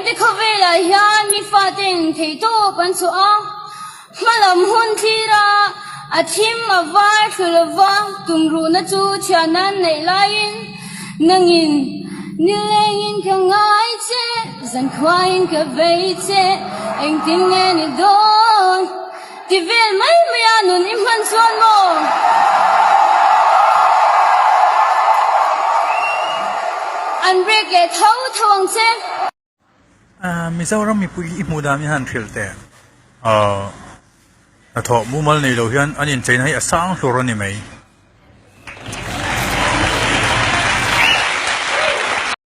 te khawvelah hian mi faten theihtawp an chhuah a, hmalam hun thlir a, a thim a var thlu lova tumruhna chu thian an neih laiin nangin nilengin ka ngai che, zankhuain ka vei che, engtin nge ni dawn? Ti vel mai mai a nun i hman chuan maw? An break leh tho tho ang che. Mizoram mipui i hmuh dan hi han hrilh teh. Hnathawh mumal nei lo hian an incheina hi a sang hlur a ni mai.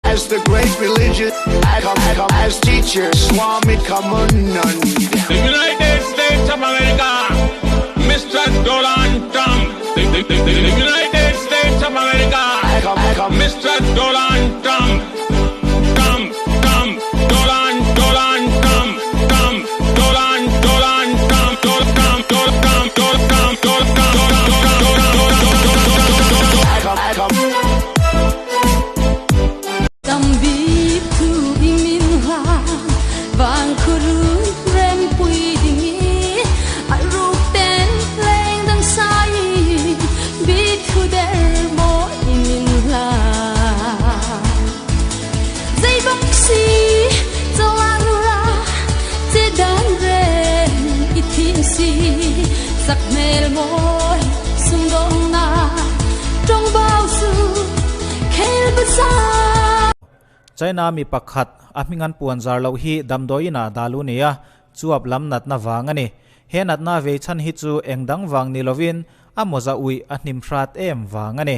As the great religion as teacher Swami Kamanand. The United States of America, Mr. Donald Trump. The, the, the, the United States of America, Mr. Donald Trump. Trump, Trump, Donald, Donald Trump, Trump, Donald, Donald Trump, Donald, Trump, Donald, Trump, Donald, Trump, Donald, Trump, Trump. Tam bik thu i min hlan vang khurun rempui ding i a ruk ten leng dang sai bi thu der maw i min hlan Dây bốc si cho lan ra che dan reng i thim si sak hmel mawi sumdawng na tawng bau su khel bazaar. China mi pakhat a hming an puan zar loh hi damdawiin ah dah lu nia, chuap lam natna vang a ni. He natna vei chhan hi chu eng dang vang ni lovin a mawza uih a hnim hrat em vang a ni.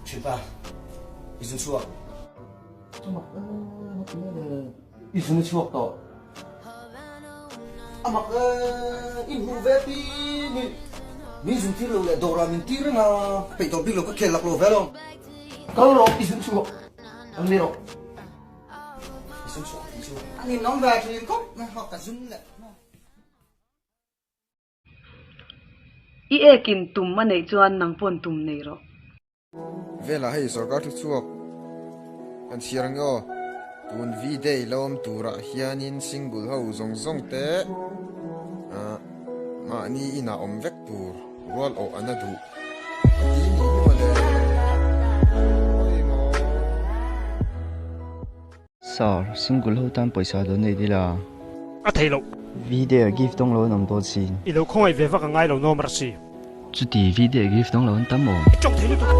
Thianpa, i zun chhuak. Amak i zun a chhuak tawh. Amak in hmuh ve pi ni min zun tir lo leh dawrah min tir reng a. Peih tawh bik lo ka khel lak lo ve lo. Kal rawh i zun chhuak. Kal ni rawh. I zun chhuak tih chu. A ninawm ve thin khawp mai ha ka zun leh. I ekin tum a neih chuan nang pawn tum nei rawh. Velah hei sorkar thu chhuak kan chhiar ang aw. Tun V-Day lo awm turah hianin single ho zawng zawng te mahni inah awm vek tur rual awh an a duh a ti nih hi mawle. Pawimawh. Sir, single ho tan pawisa dawn nei dil a. A thei loh. Video gift dawng lo an awm dawn sin. I lo khawngaih ve vak a ngai lo nawm rasi. Chuti video gift dawng lo an tam awm. I tawng thei lutuk.